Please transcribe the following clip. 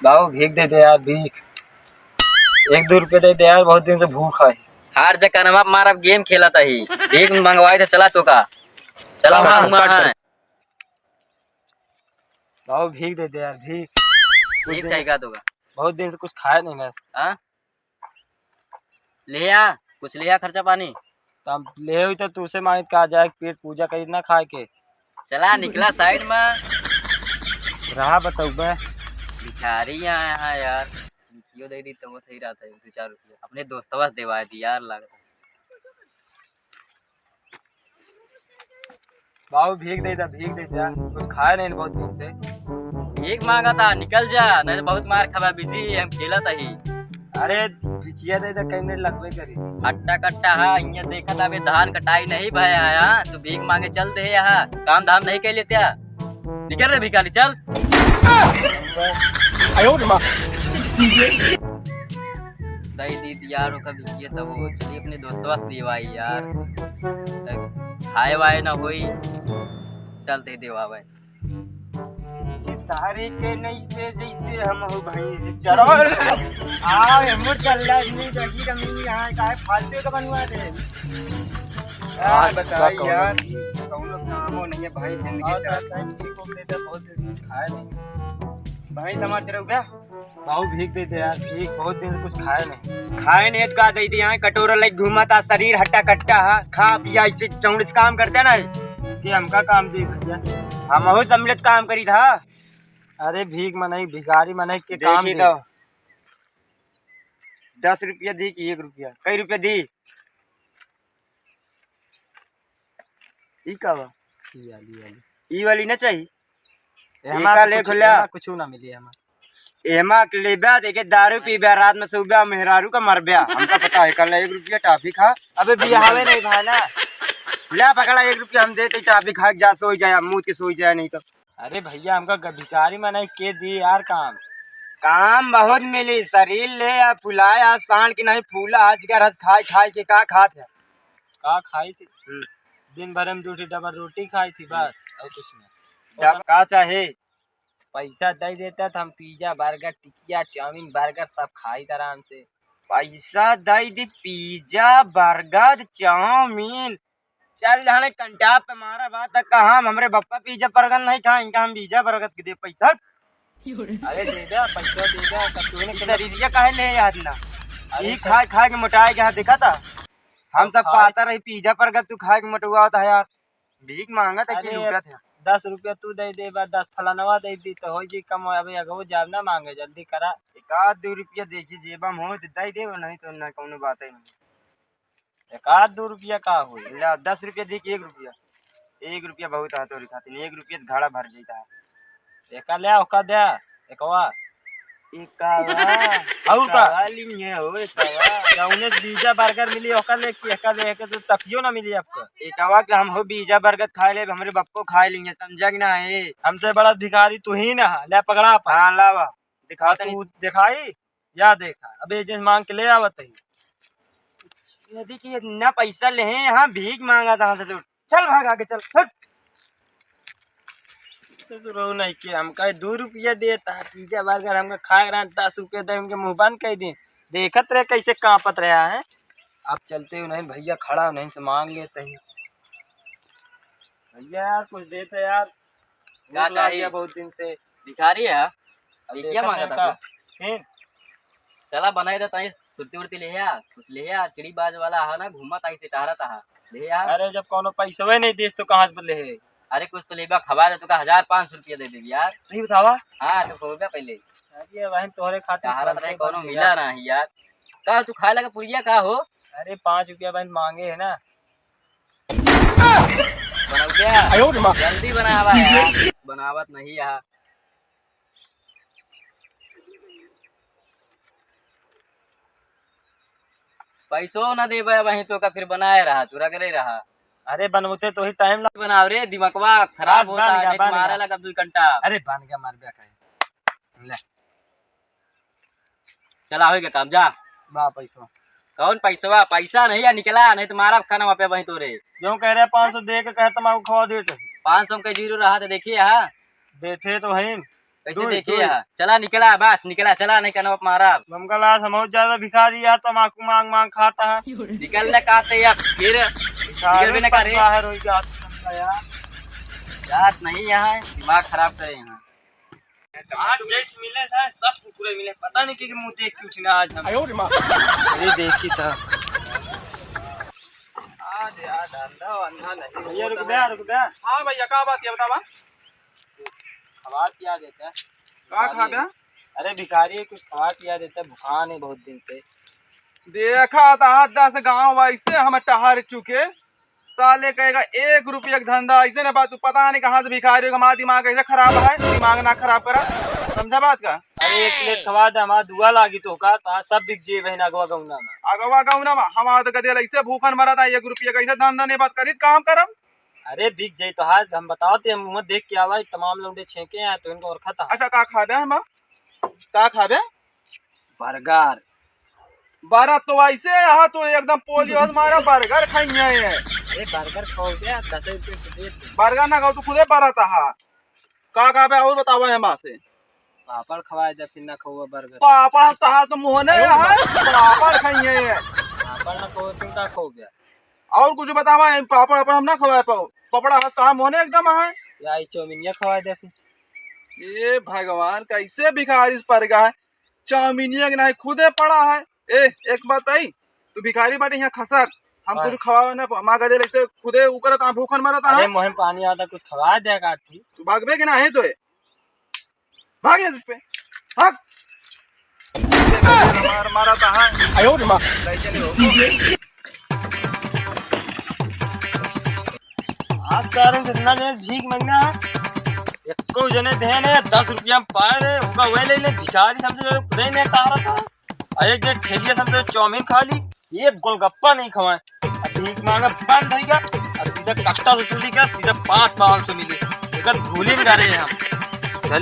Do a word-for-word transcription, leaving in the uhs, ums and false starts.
बाबू, भीख दे दे यार, भीख। एक दो रुपये दे दे यार, बहुत दिन से भूख है। हार जा कनमा मार, अब गेम खेलत ही। भीख मंगवाई तो चला तोका। चला हाँ, मार, हाँ, हुआ cut है। कर। बाबू, भीख दे दे यार, भीख। कुछ भीख दिन चाहिए का तोका? बहुत दिन से कुछ खाया नहीं ना। हाँ? ले आ, कुछ ले आ खर्चा पानी। तब ले हुई तो तुझसे मांगित कहा जाए, पेट पूजा करी ना खाए के। चला निकला side में। रहा बतौबे। भिखारी यहाँ, यहाँ यार। भिखियो दे दी तो वो सही रहता है, दो चार रुपया। अपने दोस्तवा से देवा दी यार, लागत है। बाबू, भीख दे दा, भीख दे दा, कुछ खाए नहीं बहुत दिन से। भीख मांगा था, निकल जा, नहीं तो बहुत मार खाबा बिजी, हम खेलत ही। अरे, भिखिया दे दा, कहीं नहीं लगबे करी। हट्टा कट्टा हा, इहाँ देखत अबे धान कटाई नहीं भया है, हाँ? तू भीख मांगे चल दे यहाँ, काम धाम नहीं कर लेते। निकल रे भिखारी, चल। दई दीत यार, ओका भिखिया तब वो चली अपने दोस्तवा से देवाई यार। तब खाए वाए ना होई, चलते देवा भाई। ये सारे के नहीं से जैसे हम हो भाई, चलो। आ, हम चल रहा है, नहीं जगी कमी नहीं, यहाँ का है, फालतू का बनवा दे। यार, आज बताइए का यार, कौनो कौनो काम हो नहीं है भाई, जिंदगी और चल साथ time की को लेते बहुत खाए नहीं। भाई, समाज रहो क्या? बाबू, भीख दे दे यार, भीख, बहुत दिन से कुछ खाए नहीं। खाए नहीं तो का दे दे, यहाँ कटोरा लेके घूमा था, शरीर हट्टा कट्टा है, खा पिया ऐसे चौड़स काम करते ना। कि हमका काम दी भैया? हम बहुत सम्मिलित काम करी था। अरे, भीख मनई, भिखारी मनई के काम देखी दे। तो, दस रुपया दी कि एक रुपया? कई रुपया दी? ई का बा? ई वाली, ई वाली। ई वाली ना चाही? एमा एका तो ले कुछ, खुला। एमा कुछ ना मिली एमा। एमा के लेब्या, देखे दारू पीब्या, रात में सोब्या, मेहरारू का मरब्या। हमका पता है, कल एक रुपया टॉफी खा। अबे बियाहवे नहीं भाई ना। ले पकड़ा, एक रुपया हम देते, टॉफी खा के जा, सोई जाए, मूत के सोई जाए नहीं तो। अरे भैया, हमका ग-, भिखारी मनई के दी यार काम। काम बहुत मिली, शरीर ले आ फुलाए, आज सांड की नहीं फूला, आज का रस खाए खाए के का खात है? का खाई थी? हम्म। दिन भर में दो ठे डबल रोटी खाई थी बस, और कुछ नहीं। डब-, का चाहे? पैसा दे देता तो हम पिज्जा, बर्गर, टिकिया, चाउमीन, बर्गर सब खाई आराम से। पैसा दे दी, पिज्जा, बर्गर, चाउमीन, चल जाने कंटाप पे मारा बात तक का हम, हमरे बप्पा पिज्जा बर्गर नहीं खाए, इनका हम पिज्जा बर्गर के दे पैसा। अरे दे दे, पैसा दे दे, कब तूने ई शरीरिया काहे ले यार ना? अरे ई सर। खाए खाए के मोटाए के हाथ देखा था। हम सब खाए पाता रही पिज्जा बर्गर, तू खाए के मोटुआ था यार। भीख मांगा था कि अरे, लूटा था? दस रुपया तू दे दे, बस दस फलानवा दे दी तो हो जी कम। अबे अगो जाब ना मांगे, जल्दी करा। एक आध दो रुपया देखी जेबा में हो तो दे दे, नहीं तो ना कौनो बात ही नहीं। एक आध दो रुपया का होई? ला, दस रुपया दे कि एक रुपया? एक रुपया बहुत है तोरी खातिर, एक रुपया तो घड़ा भर जाता है। एका ले, ओका दे, एकवा। एकवा? और का? एकवा लिंगे हो, एकवा। जौने से पिज्जा बर्गर मिली, ओका ले, एका ले, एका तो टफियो ना मिली आपका। एकवा के हम हो पिज्जा बर्गर खाए ले, हमरे बप्पो खाए लिंगे, समझा कि ना है? हमसे बड़ा भिखारी तू ही ना है, ले पकड़ा अपन। हाँ, लावा, दिखाओ हाँ, तनी। तू दिखाई। या देखा, अबे जैसे मांग के ले आवत है। यदि कि इतना पैसा ले हैं, यहाँ भीख मांगा था हमसे तो। चल भाग आगे चल, हट। तो तू रो नहीं के, हमका दो रुपया देता, पिज्जा बर्गर हमका खाए रहा, दस रुपया दे, उनके मुंह बंद कर दी। देखत रहे कैसे कांपत रहा है। अब चलते हो नहीं भैया, खड़ा नहीं से मांग लेते हैं। भैया यार, कुछ देते यार, क्या भूख लाग चाहिए? गया बहुत दिन से। भिखारी है? अब ये क्या देखते मांगा हैं था का? फिर? चला बनाई दे ताई, सुरती उरती ले आ, कुछ ले आ, चिड़ी बाज वाला है ना, घूमत आई से टहरत है, ले आ। अरे जब कोनो पैसवे नहीं देस तो कहाँ से ले है? अरे कुछ तो लेबा, खवा दे, तोका हजार पाँच सौ रुपया दे देबी यार। सही बतावा? हाँ, तो हो गया पहले। अरे वही तोहरे खातिर टहरत रहे, कोनो मिला नहीं यार। का तू खाए लगा पुड़िया का हो? अरे पाँच रुपया बहन मांगे है ना। बना गया? आयो रे माँ। जल्दी बनावा यार, बनावत नहीं है। पैसो ना देबे वहीं तो का, फिर बनाए रहा, तू रगड़े रहा। अरे बनवते तो ही टाइम लग। बनाओ रे, दिमागवा खराब बस, होता बन है, गया, नहीं बन तुम्हारा गया। लगा दो घंटा। अरे बन गया, मार गया कहीं। ले। चला, हो गया काम, जा। बा पैसा। कौन पैसवा? पैसा नहीं है, निकला, नहीं तो मारा खाना वहाँ पे वहीं तोरे। क्यों कह रहे पाँच सौ दे के कहे तमाकू खवा देते? पाँच सौ में कहीं जीरो रहा तो देखिए, हाँ। बैठे तो हैं। कैसे दुई, देखिए दुई। यहाँ? चला निकला, बस निकला, चला, नहीं कहना मारा। हमका लाज, हम बहुत ज्यादा भिखारी है, तमाकू मांग मांग खाता है। निकल न कहते अब फिर। भिखारी निकल भी न करे। बनता है रोई के हाथ में यार। जात नहीं यहाँ, दिमाग खराब करे यहाँ। आज जेठ मिले है, सब कुकुरे मिले, पता नहीं कि मुंह देख के उठिना आज हम। आयो रे माँ। अरे देखी था। आज यार धंधा वंधा नहीं भैया, रुक होता बे, है। रुक बे। हाँ भैया, का बात है, बतावा। खवार पिया देता है। का खा बे? अरे भिखारी है, कुछ खवार पिया देता है, भुखान है बहुत दिन से। देखा तो हाथ दस गाँव वैसे हम टहर चुके, साले कहेगा एक रुपया का धंधा, ऐसे ना बात, तू पता नहीं कहाँ से भिखारी हो, हमारा दिमाग ऐसे खराब है, दिमाग ना खराब करा, समझा बात का? अरे एक प्लेट खवा दे, हमारा दुआ लागी तो का, तो सब बिक जेबे ना अगवा गौना में। अगवा गौना में, हमारा तो गदेल ऐसे भूखन मरा था, एक रुपया का ऐसे धंधा नहीं बात करी, काम करम। अरे बिक जाई तो आज हम बताओ ते, मुँह देख के आवा, तमाम लौंडे छेंके हैं, तो इनको और खाता। अच्छा, का खाबे हम? का खाबे? बर्गर। बरा तो ऐसे है, हाँ, तो एकदम पोलियो से मारा, बर्गर खाइए है। अरे बर्गर खाओ क्या? दस रुपये से दे दे। बर्गर ना खाओ, तू खुदे बरा था, हाँ। का खाबे और बतावा है माँ से? पापड़ खवाए दे, फिर ना खाओ बर्गर। पापड़ हम तहार तो मुँह नहीं है, पापड़ खाइए है। पापड़ ना खाओ, फिर का खाओ क्या? और कुछ बतावा है, पापड़ वापड़ हम ना खवाए पाओ। पपड़ा है, तहार मुँह नहीं एकदम है। या ई चौमिनिया खवाए दे फिर। ये भगवान, कैसे भिखारी से पड़ गया है? चाउमीनिया के नाही खुदे पड़ा है। ए, एक बात आई, तू भिखारी बाटे यहाँ खसक, हम हाँ। कुछ खवावे ना, माँ गदेल ऐसे खुदे उकरत, आ भूखन मरत अरे है। मोहन पानी आता, कुछ खवा दे का तू। तू भागबे कि नाही तो ए? भाग यहाँ से पे, भाग। मार मारा था, हाँ। आयो रे माँ। लइके नहीं हो। आज कारण जितना जने भीख मंगना है, एको जने दे ने दस रुपया में पाए रहे, उनका वही ले ले, भिखारी सबसे ज्यादा खुदे ने कहा था। और एक जने ठेलिया सबसे चाउमीन खा ली, एक गोलगप्पा नहीं खवाए। अब भीख मांगा बंद हो गया, अब सीधा कट्टा वसूली का, सीधा पाँच पाँच सौ मिली। एक धूली में रहे हम।